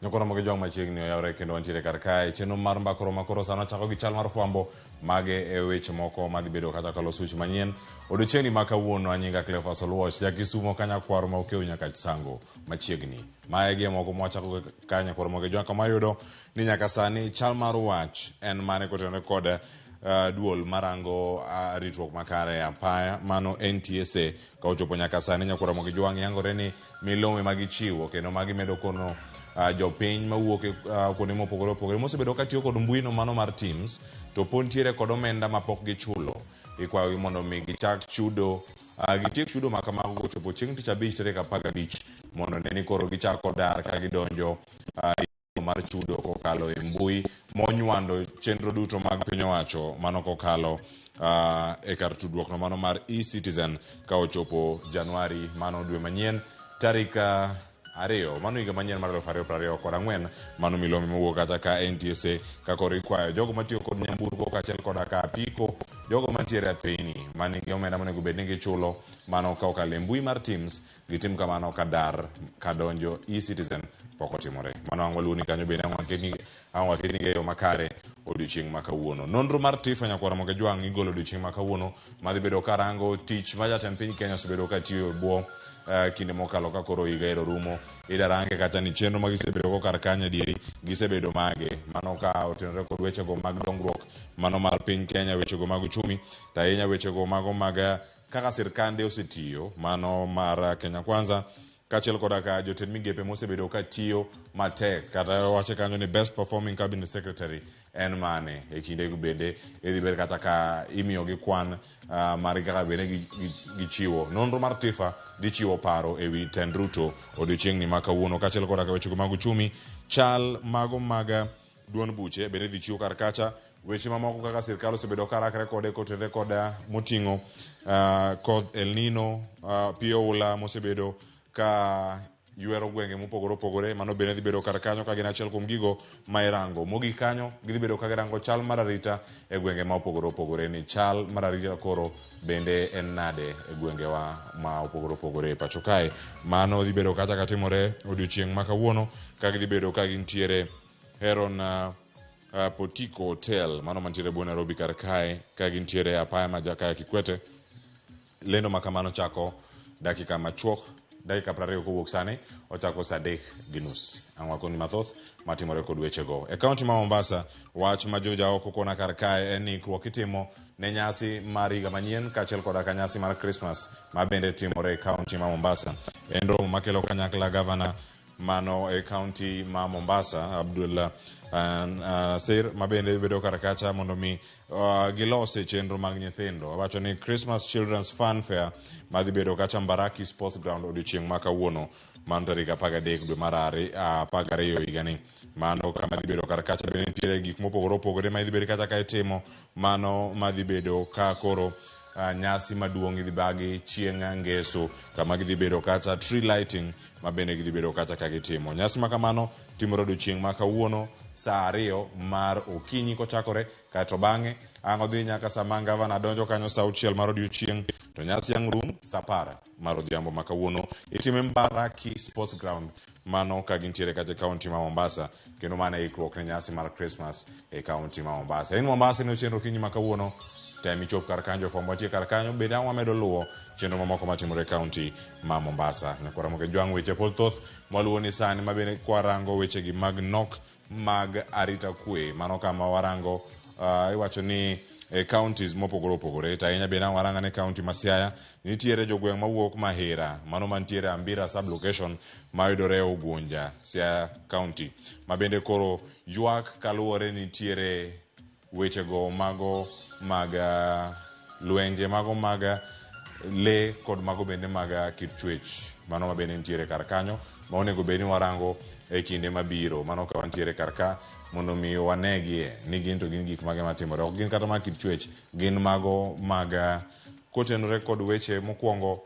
Nyokoro mogi jwang' machiegni oyawre kendo wantiere kar kae. Chenro mar mbaka oromo koro sano chako gi chal mar fwambo mage e weche moko madhi bedo kata kaloso weche manyien. Odiochieng'ni ma kawuono anyinga Cleophas Oluoch, ja Kisumo kanyakwaro ma okew nyaka Sango machiegni. Mae gi moko mwachako ka nyakwaro mogi jwang' kama wayudo ni nyaka sani chal mar wach en mane kotenore kod duol marango ritruok makare e apaya mano NTSA ka ochopo nyaka sani nyakwaro mogi jwang' yangore ni milome ma gichiwo kendo ma gimedo kono jopiny mawuok e kuonde mopogore opogore mosebedo katiyo kod mbuino mano mar Teams to pod ntiere kod omenda mapok gichulo. Ikwayogi mondo mi gichak chudo gitiek chudo ma kamago kochopo chieng' tich abich tarik 15 mondo ne ni koro gichako dar ka gidonjo mar chudo kokalo e mbui monywando chenro duto mag piny owacho mano kokalo e kar tudruok no mano mar eCitizen ka ochopo Januari mano dwe manyien tarik 2 mano higa manyien mar 2024 mano milome mowuok kata ka NTSA ka koro ikwayo jogo matiyo kod nyamburko kaachiel koda ka apiko jogo mantiere e apeyni manigi omenda monego bed ni gichulo mano ka okalo e mbui mar Teams gitim kamano ka dar ka donjo eCitizen pok otimore. Mano ang' waluwo ni kanyo bende ang' waketni e yo makare odiochieng' ma kawuono. Nonro mar TIFA nyakwar Ramogi Ajwang' igolo odiochieng' ma kawuono madhi bedo karango tich ma jatend piny Kenya osebedo ka tiyo e bwo kinde mokalo ka koro higa ero rumo. Idarange kata ni chenro ma gisebedo go kar kanyo adieri gisebedo mage. Mano ka otenore kod wechego mag dongruok mano mar piny Kenya, wechego mag uchumi, to ahinya wechego mago mag kaka sirkande osetiyo mano mar Kenya Kwanza kaachiel koda ka jotend migepe mosebedo ka tiyo matek kata wache kanyo ni best performing cabinet secretary en mane e kinde bende idhi bed kata ka imiyogi kwan margi kaka bende gichiwo nonro mar TIFA dhi chiwo paro ewi tend Ruto odiochieng'ni ma kawuono kaachiel koda ka wechego mag uchumi chal mago mag duond buche bende idhi chiw kar kacha weche mamoko kaka sirkal osebedo ka rakre kode kotenre koda moting'o koth El Nino pi oula mosebedo ka ywero gwenge mopogore opogore mano bende dhi bedo kar kanyo ka gin achiel kuom gigo ma irango mogik kanyo gidhi bedo ka girango chal mar arita e gwenge ma opogore opogore ni chal mar arita koro bende en nade e gwengewa ma opogore opogore e pacho kae mano dhi bedo kacha katimore odiochieng' ma kawuono ka gidhi bedo ka gintiere Heron Portico Hotel mano mantiere bwo Nairobi kar kae ka gintiere e apaya ma Jakaya Kikwete. Lendo ma kamano chako dakika machuok dakika 20 kowuok sani ochako saa 3:30. Ang' wakoni mathoth matimore kod wechego. E kaunti ma Mombasa, wach ma joja oko kona kar kae en ni ikruok itimo ne nyasi mar higa manyien kaachiel koda ka nyasi mar Christmas ma bende timore e kaunti ma Mombasa. En romo makelo kanyakla gavana mano e kaunti ma Mombasa Abdul Nasir ma bende bedo kar kacha mondo mi gilose chenro mag nyithindo. Wacho ni Christmas Children's Fun Fair madhi bedo kacha Mbaraki Sports Ground odiochieng' ma kawuono mano tarik 13 dwe mar 12 higani. Mano kama dhi bedo kar kacha bende nitiere gik mopogore opogore ma idhi bedo kacha ka itimo mano madhi bedo ka koro nyasi maduong' idhi bagi chieng' ngeso kama gidhi bedo kacha tree lighting ma bende gidhi bedo kacha ka gitimo. Nyasi ma kamano timore odiochieng' ma kawuono saa 2 mar okinyi kochakore kaeto bang'e ang' odhi nyaka sama gavana donjo kanyo saa 6 mar odiochieng' to nyasi ang' rum saa 10 mar odhiambo ma kawuono itime Mbaraki Sports Ground mano ka gintiere kacha e kaunti ma Mombasa kendo mano e ikruok ne nyasi mar Christmas e kaunti ma Mombasa. In Mombasa ne chenro okinyi ma kawuono tem ichop kar kanyo jofwambo mantie kar kanyo bende ang' wamedo luwo chenro mamoko matimore e kaunti ma Mombasa. Nyakwara Moke Jwang' weche pod thoth mwaluwo ni sani ma bende kwarango wechegi mag nok mag arita kwe mano kama warango iwacho ni e counties mopogore opogore to ahinya bende ang' waranga ne county ma Siaya nitiere jogweng' mawuok Mahira mano mantiere Ambira sub location mayudore Ugunja Siaya county ma bende koro ywak kaluwore nitiere wechego mago mag lwenje mago mag le kod mago bende mag kit chwech mano ma bende nitiere kar kanyo ma onego bed ni warango e kinde mabiro mano ka wantiere kar ka mondo mi wanegie ni gin to gin gik mage matimore ok gin kata mag kit chwech gin mago mag kotenore kod weche mokwongo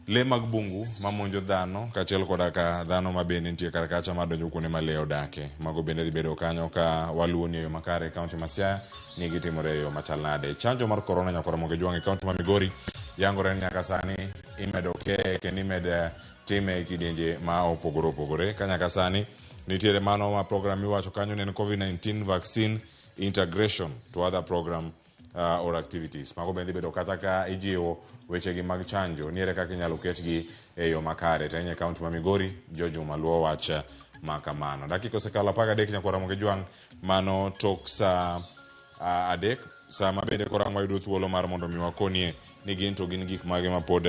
le mag bungu mamonjo dhano kaachiel koda ka dhano ma bende nitie kar kacha madonjo kuonde ma lee odake. Mago bende dhi bedo kanyo ka waluwo ni e yo makare e kaunti ma Siaya ni gitimore e yo machal nade. Chanjo mar korona nyaka Ramogi Ojwang' e kaunti ma Migori yangore ni nyaka sani imedo keye kendo imed time e kidienje ma opogore opogore ka nyaka sani. Nitiere mano ma program miwacho kanyo ne en COVID-19 vaccine integration to other program or activities. Mago bende bedo kata ka ijiwo wechegi mag chanjo niere kaka inyalo ketgi e yo makare. To ahinya e kaunti ma Migori, Jojuma luwo wach ma kamano. Dakika osekalo 13 nyakwar Ramogi Jwang' mano tok saa 3 sama bende koro ang' wayudo thuolo mar mondo mi wakonie ni gin to gin gik mage ma pod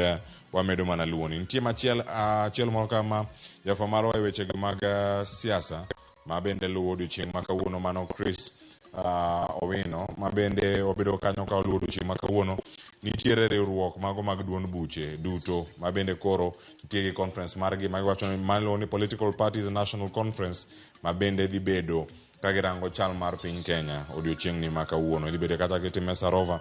wamedo mana luwoni. Nitie machiel achiel moro kama jafwambo marwa e wechegi mag siasa ma bende luwo odiochieng' ma kawuono mano Chris Owino ma bende obedo kanyo ka oluwo odiochieng' ma kawuono. Nitiere riwruok mago mag duond buche duto ma bende koro nitie gi conference margi ma giwacho ni maluwo ni Political Parties National Conference ma bende dhi bedo ka girango chal mar piny Kenya odiochieng'ni ma kawuono. Idhi bedo kata kitime Sarova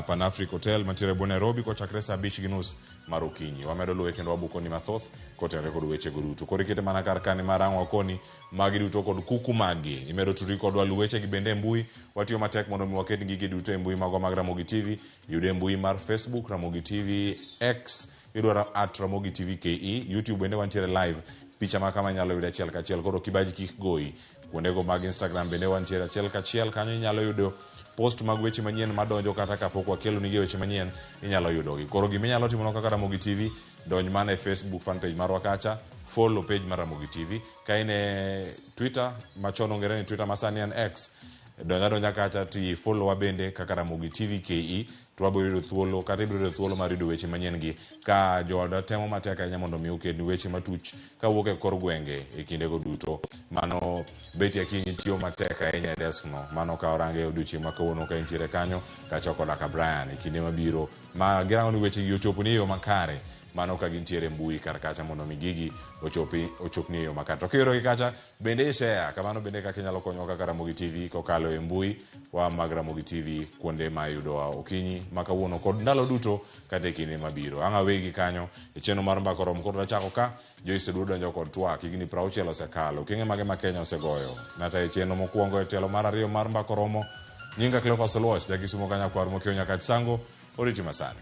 Pan Africa Hotel mantiere bwo Nairobi kochakre saa 5:30 mar okinyi. Wamedo luwe kendo wabuko ni mathoth kotenore kod weche go duto. Koro ikete mana kar kani mar ang' wakoni magi duto kod kuku maggi. Imedo tudri kodwa luw wechegi bende e mbui. Watiyo matek mondo mi waket gigi duto e mbui magwa mag Ramogi TV. Yude e mbui mar Facebook Ramogi TV, X idwaro at Ramogi TV KE, YouTube bende wantiere live. Picha ma kama inyalo yudo achiel kachiel. Koro kibaji kik goyi. Kuondego mag Instagram bende wantiere achiel kachiel. Kanyo inyalo yudo post mag weche manyien madonjo kata kapok wakelo nigi weche manyien inyalo yudogi. Koro gima inyalo timo kaka Ramogi TV, donj mana e Facebook fan page marwa kacha, follow page mar Ramogi TV. Ka in e Twitter, machon ong'ere ni Twitter masani en X, donj adonja kacha ti follow wa bende kaka Ramogi TV KE to wabiro yudo thuolo kata ibiro yudo thuolo mar yudo weche manyien gi ka joodwa temo matek ahinya mondo mi okelni weche matuch kawuok e kor gwenge e kindego duto. Mano Betty Akinyi tiyo matek ahinya e desk no. Mano ka orange odiochieng' ma kawuono ka entiere kanyo kacha koda ka Brian e kinde mabiro ma girango ni weche gi ochoponi e yo makare. Mano ka gintiere e mbui kar kacha mondo mi gigi ochopi ochopni e yo makare. To kiyudogi kacha bende i share kamano bende kaka inyalo konyowa kaka Ramogi TV kokalo e mbui wa mag Ramogi TV kuonde ma iyudowa okinyi ma kawuono kod ndalo duto kata e kinde mabiro. Ang' awegi kanyo e chenro mar Mbaka Oromo koro nachako ka Joyce Oduor donjo kod twak higni 60 osekalo. Okenge mage ma Kenya osegoyo? Nata e chenro mokwongo e tielo mar ariyo mar Mbaka Oromo. Nyinga Cleophas Oluoch, ja Kisumo ka nyakwar Mokeo Nyakach Sango, oriti masani.